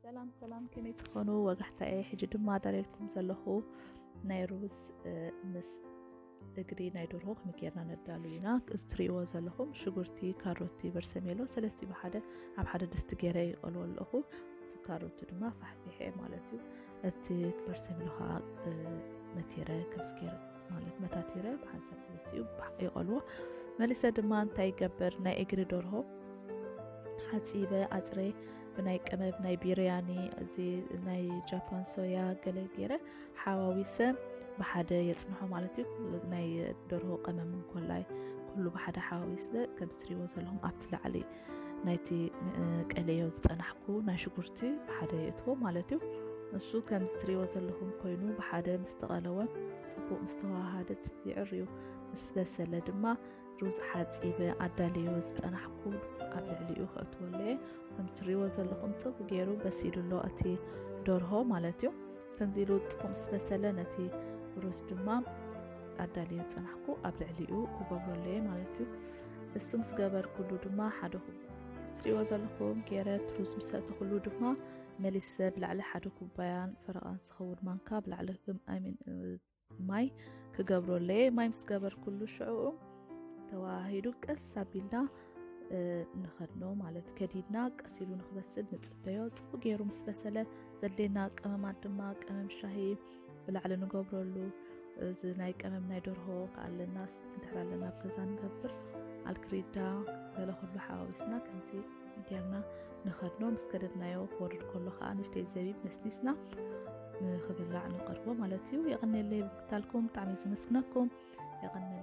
ሰላም ሰላም፣ ከመይ ትኾኑ ወጋሕታኤ? ሕጂ ድማ ዳርየልኩም ዘለኹ ናይ ሩዝ፣ እ፣ ምስ እግሪ ናይ ደርሆ ከመይ ጌርና ነዳሉ ኢና። እዚ ትርእይዎ ዘለኹም ሽጉርቲ፣ ካሮቲ፣ በርሰሜሎ ሰለስቲኡ ብሓደ ኣብ ሓደ ድስቲ ገይረ ይቐልዎ ኣለኹ። እቲ ካሮቱ ድማ ፋሕፊሐ ማለት እዩ። እቲ በርሰሜሎ ከዓ፣ እ፣ መቲረ ከምዚ ገይረ ማለት መታቲረ ብሓንሳብ ሰለስቲኡ ባሕ ይቐልዎ። መሊሰ ድማ እንታይ ይገብር፣ ናይ እግሪ ደርሆ ሓፂበ ኣፅረ ብናይ ቀመም ናይ ቢርያኒ፣ እዚ ናይ ጃፓን ሶያ ገለ ገይረ ሓዋዊሰ ብሓደ የፅንሖ ማለት እዩ። ናይ ደርሆ ቀመም እንኮላይ ኩሉ ብሓደ ሓዋዊሰ ከም ትሪእዎ ዘለኹም ኣብቲ ላዕሊ ናይቲ፣ እ፣ ቀለዮ ዝፀናሕኩ ናይ ሽጉርቲ ብሓደ የእትዎ ማለት እዩ። እሱ ከም ትሪእዎ ዘለኹም ኮይኑ ብሓደ ምስ ተቐለወ ፅቡቕ ምስ ተዋሃደ ይዕርዩ። ምስ በሰለ ድማ ሩዝ ሓፂበ ኣዳልዮ ዝፀናሕኩ ኣብ ልዕሊኡ ከእትወለየ። ከም ትሪእዎ ዘለኹም ፅቡቕ ገይሩ በሲሉ ኣሎ እቲ ደርሆ ማለት እዩ። ከምዚ ኢሉ ጥቁም ምስ በሰለ ነቲ ሩዝ ድማ ኣዳልዮ ዝፀናሕኩ ኣብ ልዕሊኡ ክገብረለየ ማለት እዩ። እሱ ምስ ገበርኩሉ ድማ ሓደ ኩብ-፣ ትሪእዎ ዘለኹም ገይረ እቲ ሩዝ ምስ ኣእተኹሉ ድማ መሊሰ ብላዕሊ ሓደ ኩባያን ፈረቓን ዝኸውን ማንካ ብላዕሊ ግም-፣ I mean፣ እ፣ ማይ ክገብረለየ። ማይ ምስ ገበርኩሉ ሽዑኡ ተዋሂዱ ቀስ ኣቢልና፣ እ፣ ንኸድኖ ማለት ከዲድና ቀስ ኢሉ ንክበስል ንፅበዮ። ፅቡቅ ገይሩ ምስ በሰለ ዘድልየና ቀመማት ድማ ቀመም ሻሂ ብላዕሊ ንገብረሉ። እዚ ናይ ቀመም ናይ ደርሆ ከኣለና እንድሕር ኣለና ኣብ ገዛ ንገብር ኣልክሪዳ ገለ ኩሉ ሓዋዊስና ከምዚ ጌርና ንኸድኖ። ምስ ከደድናዮ ክወርድ ከሎ ከዓ ንእሽተይ ዘቢብ ነስኒስና ንኽብላዕ ንቐርቦ ማለት እዩ። የቐንየለይ ብምክታልኩም ብጣዕሚ ዘመስግነኩም። የቐንየለይ።